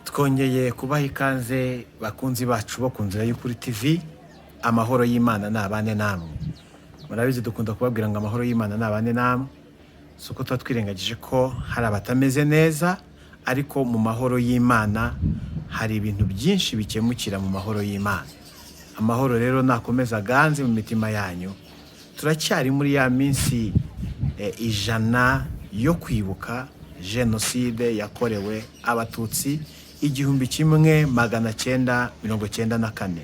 Twongeye kubaha ikaze, bakunzi bacu bo ku Nzira y'Ukuri TV. Amahoro y'Imana nabane namwe. Murabizi, dukunda kubabwira ngo amahoro y'Imana nabane namwe. Si uko tuba twirengagije ko hari abatameze neza, ariko mu mahoro y'Imana hari ibintu byinshi bikemukira mu mahoro y'Imana. Amahoro rero nakomeza aganze mu mitima yanyu. Turacyari muri ya minsi 100 yo kwibuka Jenoside yakorewe Abatutsi 1994.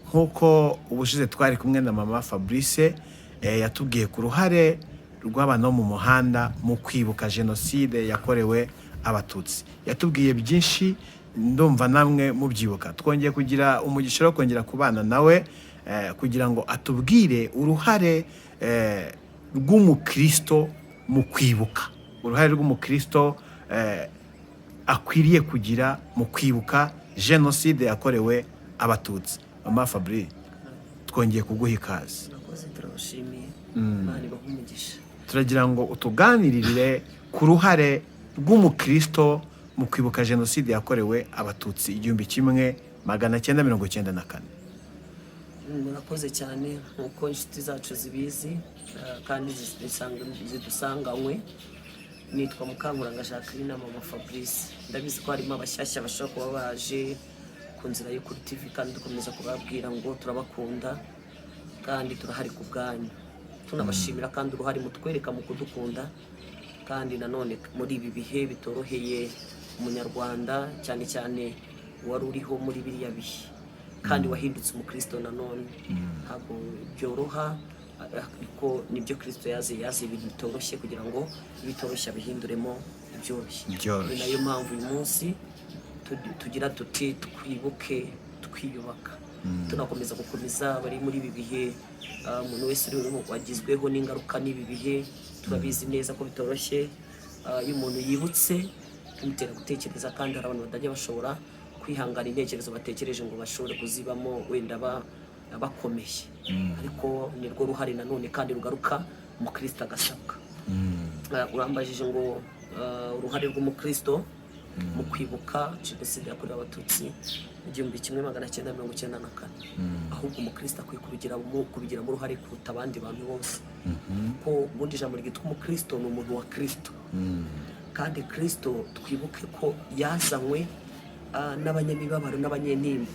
Nk'uko ubushize twari kumwe na Mama Fabrice, yatubwiye ku ruhare rw'abantu bo mu muhanda mu kwibuka Jenoside yakorewe Abatutsi. Yatubwiye byinshi, ndumva namwe mubyibuka. Twongeye kugira umugisha wo kongera kubana nawe kugira ngo atubwire uruhare rw'umukristo mu kwibuka, uruhare rw'umukristo akwiriye kugira mu kwibuka Jenoside yakorewe Abatutsi. Mama Fabrice, twongeye kuguha ikaze. Murakoze, turabashimiye. Imana ibahe umugisha. Turagira ngo utuganirire ku ruhare rw'umukristo mu kwibuka Jenoside yakorewe Abatutsi 1994. Murakoze cyane. Nk'uko inshuti zacu zibizi kandi zidusanganywe, nitwa Mukankuranga Jacqueline, Mama Fabrice. Ndabizi ko harimo abashyashya bashobora kuba baje ku Nzira y'Ukuri TV, kandi dukomeza kubabwira ngo turabakunda kandi turahari ku bwanyu. Tunabashimira kandi uruhare mutwereka mu kudukunda, kandi nanone muri ibi bihe bitoroheye Umunyarwanda, cyane cyane wari uriho muri biriya bihe kandi wahindutse umukristo nanone. Ntabwo byoroha, ariko nibyo Kristo yazi. Yazi ibintu bitoroshye kugira ngo ibitoroshye abihinduremo ibyoroshye. Ibyoroshye. Ni nayo mpamvu uyu munsi tugira tuti twibuke twiyubaka, tunakomeza gukomeza abari muri ibi bihe. Umuntu wese uri wagizweho n'ingaruka n'ibi bihe, turabizi neza ko bitoroshye. Iyo umuntu yibutse bimutera gutekereza, kandi hari abantu batajya bashobora kwihangana intekerezo batekereje ngo bashobore kuzibamo wenda bakomeye, ariko nirwo ruhare nanone kandi rugaruka umukristo agasabwa. Urambajije ngo uruhare rw'umukristo mu kwibuka Jenoside yakorewe Abatutsi mu 1994. Ahubwo umukristo akwiye kubigiramo uruhare kuruta abandi bantu bose, ko ubundi ijambo ryitwa umukristo ni umuntu wa Kristo, kandi Kristo twibuke ko yazanywe n'abanyamibabaro n'abanyentimba.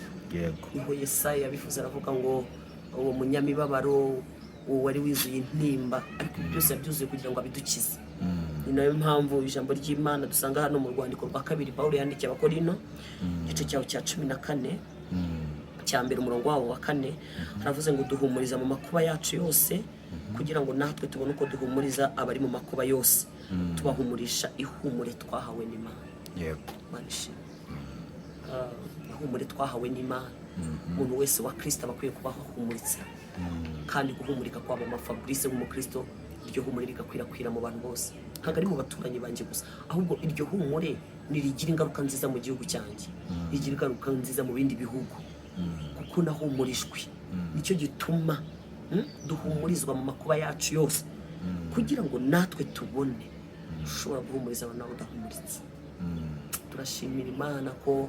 Niho Yesaya yabivuze, aravuga ngo uwo munyamibabaro, uwo wari wuzuye intimba, ariko ibi byose yabyuzuye kugira ngo abidukize. Ni nayo mpamvu ijambo ry'Imana dusanga hano mu rwandiko rwa kabiri Pawulo yandikiye Abakorino, igice cyaho cya 14 cya mbere, umurongo wawo wa 4, haravuze ngo duhumuriza mu makuba yacu yose, kugira ngo natwe tubone uko duhumuriza abari mu makuba yose, tubahumurisha ihumure twahawe n'Imana. Imana ishimwe. Ihumure twahawe n'Imana. Umuntu wese wa Kristo aba akwiye kubaho ahumuritse, kandi guhumurika kwa Mama Fabrice nk'umukristo, iryo humure rigakwirakwira mu bantu bose. Ntabwo ari mu baturanyi banjye gusa, ahubwo iryo humure nirigira ingaruka nziza mu gihugu cyanjye, rigira ingaruka nziza mu bindi bihugu, kuko nahumurijwe. Nicyo gituma duhumurizwa mu makuba yacu yose, kugira ngo natwe tubone ushobora guhumuriza abantu nawe udahumuritse. Turashimira Imana ko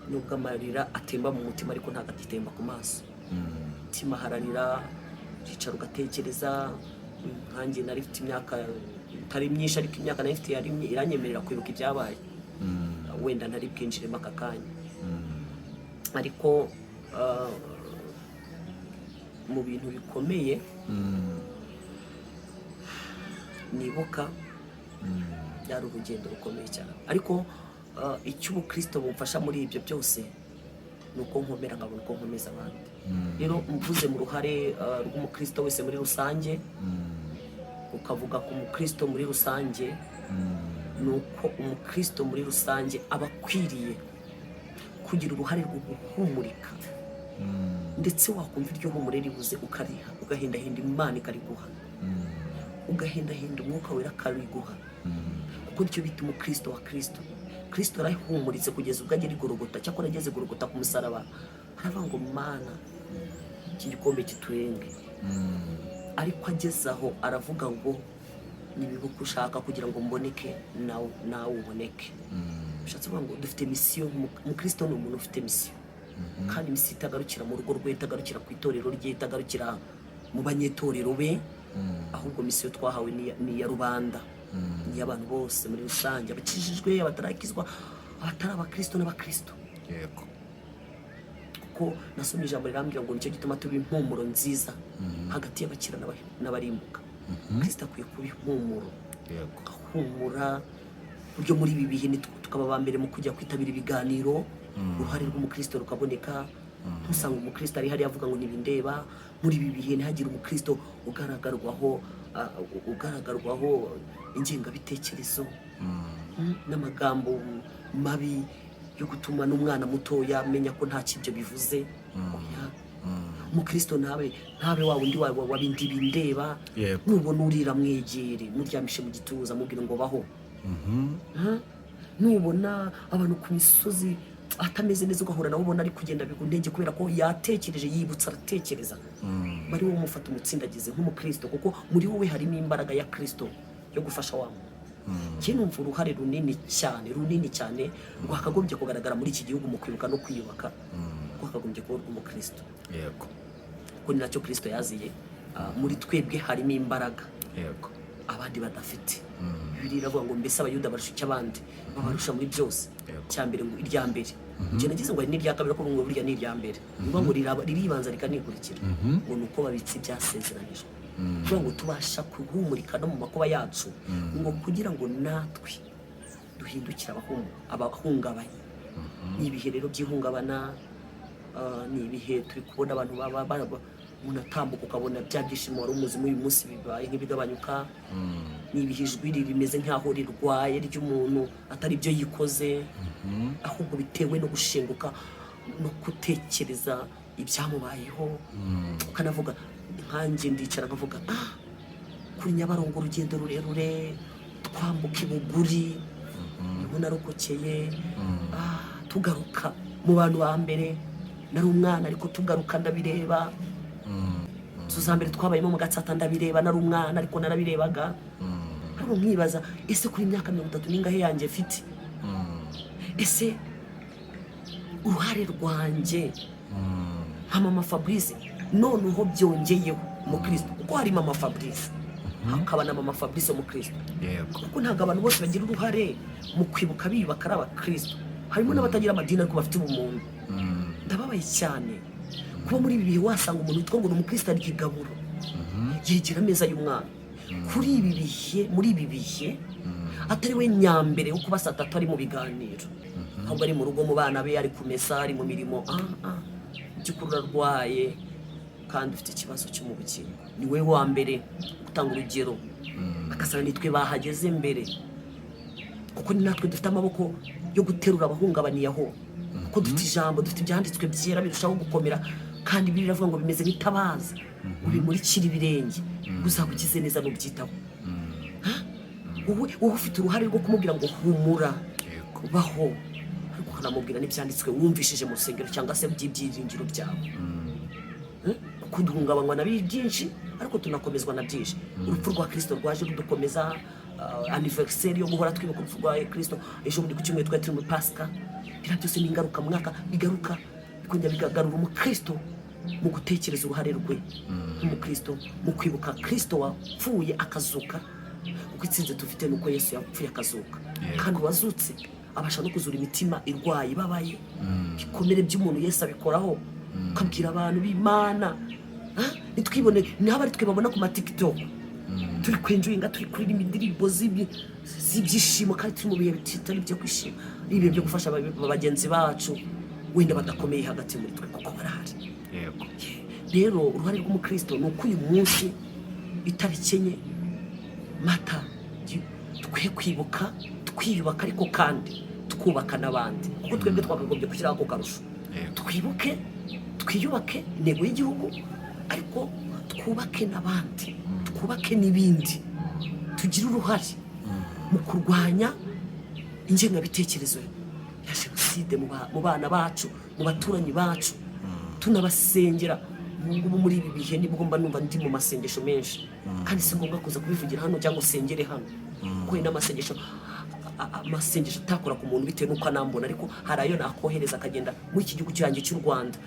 nubwo amarira atemba mu mutima, ariko ntabwo agitemba ku maso. Umutima hararira, uricara ugatekereza. Nkanjye nari mfite imyaka itari myinshi, ariko imyaka nari mfite yari iranyemerera kwibuka ibyabaye. Wenda ntari bwinjiremo aka kanya, ariko mu bintu bikomeye nibuka, byari urugendo rukomeye cyane. Ariko icyo ubukristo bumfasha muri ibyo byose ni uko nkomera, nkabona uko nkomeza abandi. Rero mvuze mu ruhare rw'umukristo wese muri rusange, ukavuga ku mukristo muri rusange, ni uko umukristo muri rusange aba akwiriye kugira uruhare rwo guhumurika, ndetse wakumva iryo humure ribuze ukariha, ugahindahinda Imana ikariguha, ugahindahinda Umwuka Wera akariguha, kuko nicyo bita umukristo wa Kristo. Kristo yarahumuritse kugeza ubwo agera i Gorogota. Cyakora ageze i Gorogota ku musaraba, aravuga ngo "Mana, iki gikombe kiturenge," ariko ageze aho aravuga ngo "Nibibe uko ushaka kugira ngo mboneke, nawe uboneke." Bishatse kuvuga ngo dufite mission. Umukristo ni umuntu ufite mission, kandi mission itagarukira mu rugo rwe, itagarukira ku itorero rye, itagarukira mu banyetorero be, ahubwo mission twahawe ni iya rubanda, ni iy'abantu bose muri rusange, abakijijwe, abatarakizwa, abatari abakristo n'abakristo. Kuko nasomye ijambo rirambwira ngo nicyo gituma tuba impumuro nziza hagati y'abakira n'abarimbuka. Kristo akwiye kuba impumuro, ahumura buryo muri ibi bihe tukaba aba mbere mu kujya kwitabira ibiganiro, uruhare rw'umukristo rukaboneka. Ntusanga umukristo ari hariya avuga ngo ntibindeba. Muri ibi bihe ntihagire umukristo ugaragarwaho ingengabitekerezo n'amagambo mabi yo gutuma n'umwana mutoya amenya ko nta kibyo bivuze. Oya, umukristo ntabe wa wundi wa bindi bindeba. Nubona urira, mwegere, muryamishe mu gituza, mubwire ngo baho. Nubona abantu ku misozi atameze neza, ugahura nawe ubona ari kugenda biguntege kubera ko yatekereje, yibutsa, aratekereza, bari wowe umufata umutsindagize nk'umukristo, kuko muri wowe harimo imbaraga ya Kristo yo gufasha wa muntu. Njye numva uruhare runini cyane, runini cyane rwakagombye kugaragara muri iki gihugu mu kwibuka no kwiyubaka, rwakagombye kuba urw'umukristo, kuko ni nacyo Kristo yaziye. Muri twebwe harimo imbaraga abandi badafite. Bibiliya iravuga ngo mbese Abayuda barusha icyo abandi? Babarusha muri byose. Cya mbere, ngo irya mbere, njye nagize ngo hari n'irya kabiri, ariko ngo burya ni irya mbere. Ni ukuvuga ngo riribanza rikanikurikira, ngo ni uko babitse ibyasezeranijwe, kuvuga ngo tubasha guhumurika no mu makuba yacu, ngo kugira ngo natwe duhindukire abahungabanye. Ni ibihe rero by'ihungabana, ni ibihe turi kubona abantu umuntu atambuka ukabona bya byishimo wari umuzi uyu munsi bibaye nk'ibigabanyuka. Ni ibihe ijwi rimeze nk'aho rirwaye ry'umuntu, atari byo yikoze, ahubwo bitewe no gushenguka no gutekereza ibyamubayeho. Ukanavuga nkanjye ndicara nkavuga: ah, kuri Nyabarongo, urugendo rurerure twambuka ibuguri niho narokokeye. Tugaruka mu bantu ba mbere, nari umwana, ariko tugaruka ndabireba. Inzu za mbere twabayemo mu Gatsata ndabireba, nari umwana ariko narabirebaga. Ariko nkibaza: ese kuri imyaka 30 n'ingahe yanjye mfite, ese uruhare rwanjye nka mama Fabrice, noneho byongeyeho umukristo, kuko hari mama Fabrice hakaba na mama Fabrice umukristo, kuko ntabwo abantu bose bagira uruhare mu kwibuka biyubaka ari abakristo, harimo n'abatagira amadini ariko bafite ubumuntu. Ndababaye cyane kuba muri ibi bihe wasanga umuntu witwa ngo ni umukristo arya igaburo, yegera ameza y'umwana kuri ibi bihe, muri ibi bihe atari we nyambere wo kuba saa 3 ari mu biganiro, ahubwo ari mu rugo mu bana be, ari kumesa, ari mu mirimo. By'ukuri urarwaye kandi ufite ikibazo cyo mu bugingo. Ni we wa mbere gutanga urugero, agasanga nitwe bahageze mbere, kuko ni natwe dufite amaboko yo guterura abahungabaniye aho, kuko dufite ijambo, dufite ibyanditswe byera birushaho gukomera, kandi Bibiliya iravuga ngo bimeze nk'itabaza, ubimurikira ibirenge, uzaba ugize neza nubyitaho. Wowe ufite uruhare rwo kumubwira ngo humura, baho, ariko ukanamubwira n'ibyanditswe wumvishije mu rusengero cyangwa se by'ibyiringiro byawe. Kuko duhungabanywa na byinshi ariko tunakomezwa na byinshi. Urupfu rwa Kirisito rwaje rudukomeza, anniversaire yo guhora twibuka urupfu rwa Kirisito. Ejo bundi ku cyumweru twari turi muri Pasika. Biriya byose ni ingaruka mwaka, bigaruka bikongera bikagarura umukristo mu gutekereza uruhare rwe nk'umukristo mu kwibuka Kirisito wapfuye akazuka, kuko itsinze dufite ni uko Yesu yapfuye akazuka. Kandi uwazutse abasha no kuzura imitima irwaye, ibabaye. Ibikomere by'umuntu Yesu abikoraho. Ukabwira abantu b'Imana, nitwibone ntaba ari twe babona ku ma TikTok turi kwenjoyinga, turi kuririmba indirimbo z'ibyishimo, kandi turi mu bihe bitari ibyo kwishima, ari ibihe byo gufasha bagenzi bacu wenda badakomeye hagati muri twe, kuko barahari. Rero uruhare rw'umukristo ni uko uyu munsi itariki 4 Mata dukwiye kwibuka twiyubaka, ariko kandi twubaka n'abandi, kuko twebwe twakagombye gushyiraho ako karusho. Twibuke twiyubake, intego y'igihugu, ariko twubake n'abandi, twubake n'ibindi, tugire uruhare mu kurwanya ingengabitekerezo ya jenoside mu bana bacu, mu baturanyi bacu, tunabasengera. Ubu ngubu muri ibi bihe nibwo mba numva ndi mu masengesho menshi, kandi si ngombwa kuza kubivugira hano cyangwa usengere hano, kuko hari n'amasengesho. amasengesho atakora ku muntu bitewe n'uko anambona, ariko hari ayo nakohereza akagenda muri iki gihugu cyanjye cy'u Rwanda,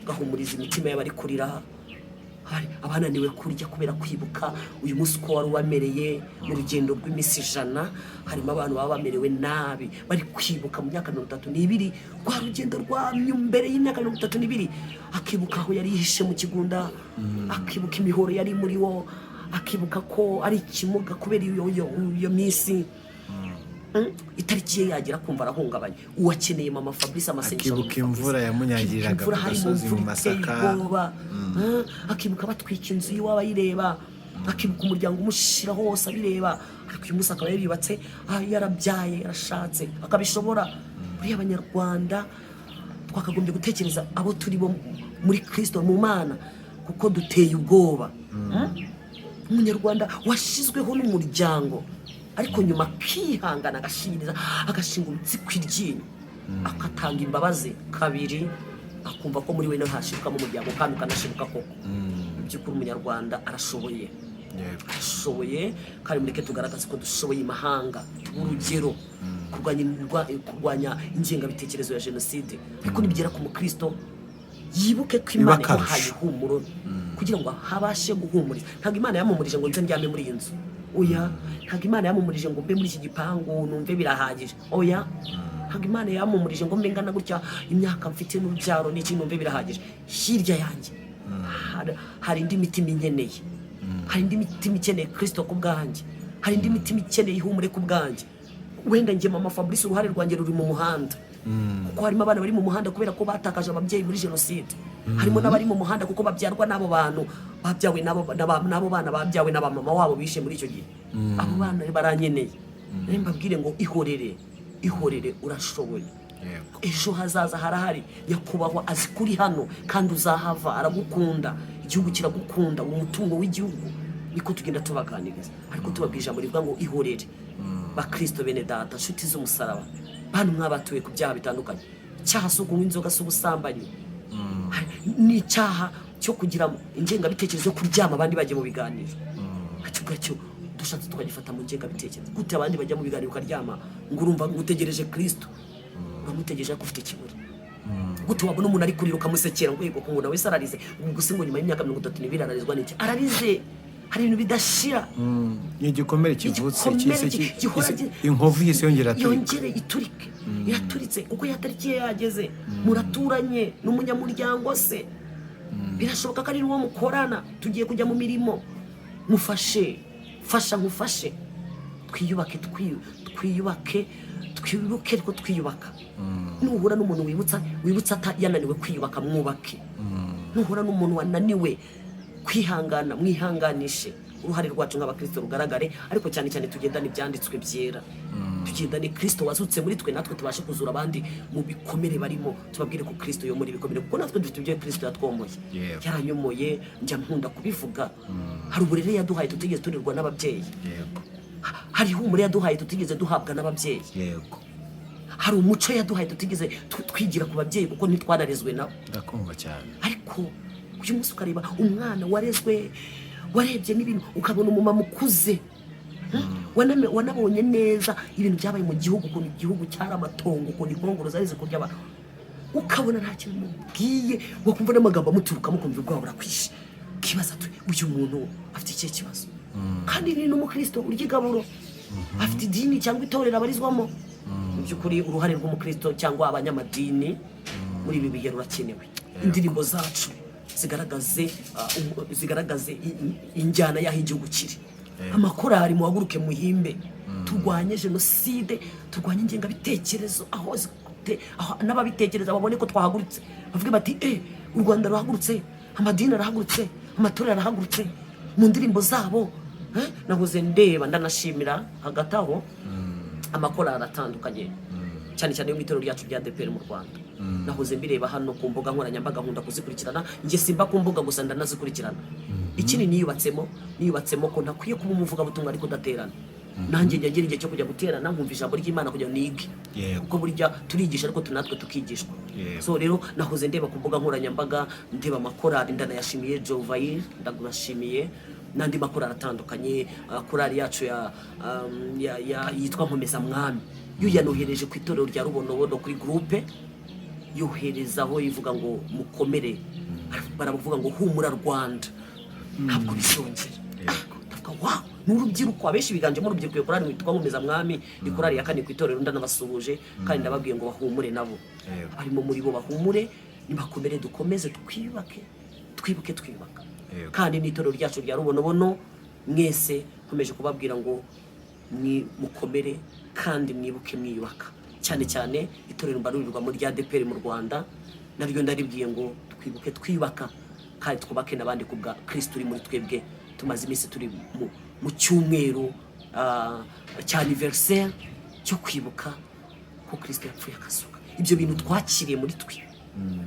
gahumuriza imitima y'abari kurira, hari abananiwe kurya kubera kwibuka uyu munsi uko wari ubamereye mu rugendo rw'iminsi 100. Harimo abantu baba bamerewe nabi bari kwibuka mu myaka 32, rwa rugendo rwa mbere y'imyaka 32, akibuka aho yari yihishe mu kigunda, akibuka imihoro yari muri wo, akibuka ko ari ikimuga kubera iyo minsi. Itariki ye yagera kumva arahungabanye. Uwakeneye mama Fabrice amasengesho, Akibuka imvura yamunyagiriraga Akibuka imvura ku hari mu gasozi mu mvura iteye masaka. ubwoba. Akibuka batwika inzu y'iwabo ayireba, akibuka umuryango umushira hose abireba, ariko uyu munsi akaba yariyubatse, yarabyaye, yarashatse, akabishobora. Buriya Abanyarwanda twakagombye gutekereza abo turi bo muri Kristo, mu Mana, kuko duteye ubwoba. Umunyarwanda washizweho n'umuryango, ariko nyuma akihangana, agashingiriza, agashinga urutsi ku iryinyo, agatanga imbabazi kabiri, akumva ko muri we nawe hashibukamo umuryango kandi ukanashibuka koko. Mu by'ukuri Umunyarwanda arashoboye. Arashoboye, kandi mureke tugaragaze ko dushoboye imahanga, tube urugero kurwanya ingengabitekerezo ya jenoside. Ariko nibigera ku mukristo, yibuke ko Imana Biba akarusho. imuhaye ihumuro kugira ngo habashe guhumuriza. Ntabwo Imana yamumurije ngo nze ndyame muri iyi nzu, oya. Ntabwo Imana yamumurije ngo mbe muri iki gipangu numve birahagije, oya. Ntabwo Imana yamumurije ngo mbe ngana gutya, imyaka mfite n'urubyaro n'iki, numve birahagije. Hirya yanjye hari indi mitima inkeneye, hari indi mitima ikeneye Kristo ku bwanjye, hari indi mitima ikeneye ihumure ku bwanjye. Wenda njye mama Fabrice, uruhare rwanjye ruri mu muhanda, kuko harimo abana bari mu muhanda kubera ko batakaje ababyeyi muri jenoside, harimo n'abari mu muhanda kuko babyarwa n'abo bantu babyawe n'abo bana babyawe n'abamama wabo bishe muri icyo gihe. Abo bana baranyeneye. Rero mbabwire ngo ihorere, ihorere, urashoboye. Ejo hazaza harahari. Nyakubahwa azi kuri hano kandi uzahava, aragukunda, igihugu kiragukunda, umutungo w'igihugu. Niko tugenda tubaganiriza, ariko tubabwira ijambo rivuga ngo ihorere. Bakristo bene data, nshuti z'umusaraba, bantu mwabatuye ku byaha bitandukanye, icyaha si ukunywa inzoga, si ubusambanyi, ni icyaha cyo kugira ingengabitekerezo yo kuryama abandi bagiye mu biganiro. Icyo ngacyo dushatse tukagifata mu ngengabitekerezo. Gute abandi bajya mu biganiro ukaryama, ngo urumva ngo utegereje Kristo? Uramutegereje ariko ufite ikiburi. Gute wabona umuntu ari kurira ukamusekera, ngo yego, ngo nawe se ararize, ngo gusa ngo nyuma y'imyaka 32 ararizwa n'iki? Ararize, hari ibintu bidashira. Ni igikomere kivutse. Igikomere cyise gihora inkovu ihise yongera aturika. Yongere iturike, iraturitse kuko ya tariki ye yageze. Muraturanye, ni umunyamuryango se, birashoboka ko ari n'uwo mukorana, tugiye kujya mu mirimo. Mufashe, fasha nkufashe, twiyubake, twiyubake, twibuke ko twiyubaka. Nuhura n'umuntu wibutsa, wibutsa yananiwe kwiyubaka, mwubake. Nuhura n'umuntu wananiwe kwihangana, mwihanganishe. Uruhare rwacu nk'abakristo rugaragare, ariko cyane cyane tugendane ibyanditswe byera, tugendane Kristo wazutse muri twe, natwe tubashe kuzura abandi mu bikomere barimo, tubabwire ko Kristo yomora ibikomere, kuko natwe dufite ibyo Kristo yatwomoye. Yaranyomoye, njya nkunda kubivuga. Hari uburere yaduhaye tutigeze turerwa n'ababyeyi. Hari ihumure yaduhaye tutigeze duhabwa n'ababyeyi. Hari umuco yaduhaye tutigeze twigira ku babyeyi, kuko ntitwanarezwe nabo. Ndakumva cyane. Ariko uyu munsi ukareba umwana warezwe, warebye n'ibintu, ukabona umumama ukuze, Wanabonye neza ibintu byabaye mu gihugu, ukuntu igihugu cyari amatongo, ukuntu inkongoro zari zikurya abantu, ukabona nta kintu mubwiye, wakumva n'amagambo amuturukamo ukumva ubwoba burakwishe, ukibaza ati uyu muntu afite ikihe kibazo? Kandi ni n'umukristo urya igaburo, afite idini cyangwa itorero abarizwamo. Mu by'ukuri uruhare rw'umukristo cyangwa abanyamadini muri ibi bihe rurakenewe. Indirimbo zacu zigaragaze zigaragaze injyana y'aho igihugu kiri. Amakorari, muhaguruke muhimbe, turwanye jenoside, turwanye ingengabitekerezo, aho n'ababitekereza babone ko twahagurutse, bavuge bati eh, u Rwanda ruhagurutse, amadini arahagurutse, amatorero arahagurutse mu ndirimbo zabo. Nahoze ndeba, ndanashimira hagati aho amakorali atandukanye, cyane cyane yo mu itorero ryacu rya ADEPR mu Rwanda. Nahoze mbireba hano ku mbuga nkoranyambaga, nkunda kuzikurikirana. Njye simba ku mbuga gusa, ndanazikurikirana. Ikindi niyubatsemo ko ntakwiye kuba umuvugabutumwa ariko udaterana. Nanjye njya ngira igihe cyo kujya guterana, nkumva ijambo ry'Imana kugira ngo nige, kuko burya turigisha ariko natwe tukigishwa. So rero nahoze ndeba ku mbuga nkoranyambaga, ndeba amakorali, ndanayashimiye. Jovayir, ndagurashimiye. N'andi makorali atandukanye, korali yacu yitwa Nkomeza Mwami yo yanohereje ku itorero rya Rubonobono kuri groupe, yoherezaho ivuga ngo mukomere, baravuga ngo humura Rwanda, ntabwo bizongera. Ndavuga wow, ni urubyiruko, abenshi biganjemo urubyiruko. Iyo korali witwa Nkomeza Mwami ni korali ya kane ku itorero. Ndanabasuhuje kandi ndababwiye ngo bahumure nabo. Barimo muri bo bahumure, nibakomere, dukomeze twiyubake, twibuke twiyubaka. Kandi n'itorero ryacu rya Rubonobono, mwese nkomeje kubabwira ngo mukomere kandi mwibuke mwiyubaka. Cyane cyane itorero mbarurirwamo rya ADEPR mu Rwanda, naryo ndaribwiye ngo twibuke twiyubaka kandi twubake n'abandi ku bwa Kristo uri muri twebwe. Tumaze iminsi turi mu cyumweru cya anniversaire cyo kwibuka ko Kristo yapfuye akazuka. Ibyo bintu twakiriye muri twe,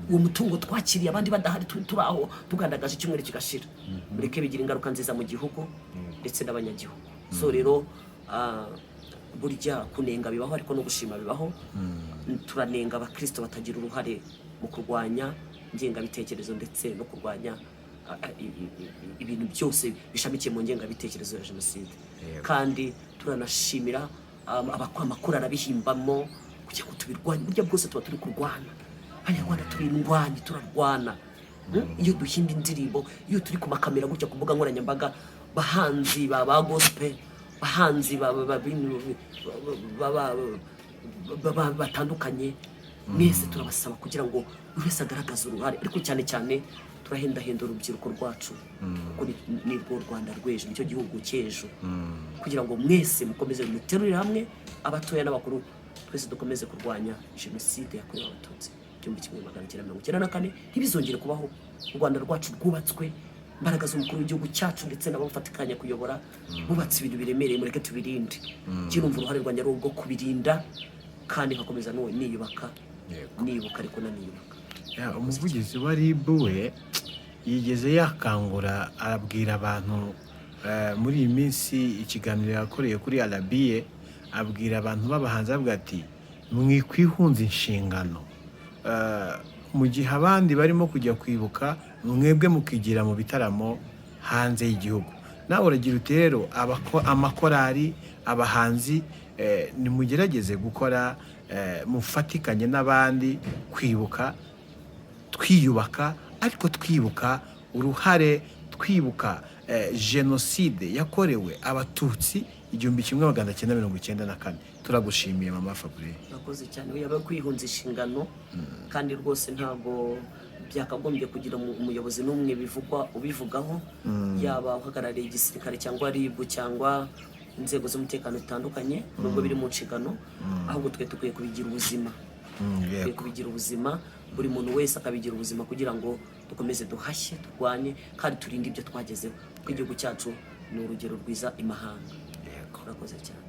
uwo mutungo twakiriye abandi badahari, turi aho tugandagaje icyumweru kigashira, mureke bigira ingaruka nziza mu gihugu ndetse n'abanyagihugu. So rero burya kunenga bibaho ariko no gushima bibaho. Turanenga abakristo batagira uruhare mu kurwanya ingengabitekerezo ndetse no kurwanya ibintu byose bishamikiye mu ngengabitekerezo ya jenoside. Kandi turanashimira amakuru arabihimbamo kugira ngo tubirwanye. Burya bwose tuba turi kurwana, Abanyarwanda turi indwanyi, turarwana. Iyo duhimba indirimbo, iyo turi ku makamera gutya ku mbuga nkoranyambaga, bahanzi ba gospel, bahanzi batandukanye, mwese turabasaba kugira ngo buri wese agaragaze uruhare, ariko cyane cyane turahendahenda urubyiruko rwacu kuko ni rwo Rwanda rw'ejo, nicyo gihugu cy'ejo, kugira ngo mwese mukomeze muterurire hamwe, abatoya n'abakuru, twese dukomeze kurwanya jenoside yakorewe Abatutsi 1994. Ntibizongere kubaho. U Rwanda rwacu rwubatswe imbaraga z'umukuru w'igihugu cyacu ndetse n'abafatikanya kuyobora, bubatse ibintu biremereye, mureke tubirinde. Kirumva uruhare rwanjye ari urwo kubirinda kandi nkakomeza niyubaka. Nibuka ariko naniyubaka. Ya, umuvugizi wa RIB we yigeze yakangura, arabwira abantu muri iyi minsi, ikiganiro yakoreye kuri Arabiye, abwira abantu b'abahanzi, avuga ati mwikwihunza inshingano. Mu gihe abandi barimo kujya kwibuka, mwebwe mukigira mu bitaramo hanze y'igihugu. Nawe uragira uti rero amakorali, abahanzi, nimugerageze gukora, mufatikanye n'abandi kwibuka twiyubaka, ariko twibuka uruhare, twibuka jenoside yakorewe Abatutsi 1994. Turagushimiye, Mama Fabrice. Urakoze cyane. Yaba kwihunza inshingano, kandi rwose ntabwo byakagombye kugira umuyobozi n'umwe bivugwa ubivugaho, yaba uhagarariye igisirikare cyangwa RIB cyangwa inzego z'umutekano zitandukanye, nubwo biri mu nshingano. Ahubwo twe dukwiye kubigira ubuzima. Dukwiye kubigira ubuzima, buri muntu wese akabigira ubuzima, kugira ngo dukomeze duhashye, turwanye kandi turinde ibyo twagezeho, kuko igihugu cyacu ni urugero rwiza imahanga. Urakoze cyane.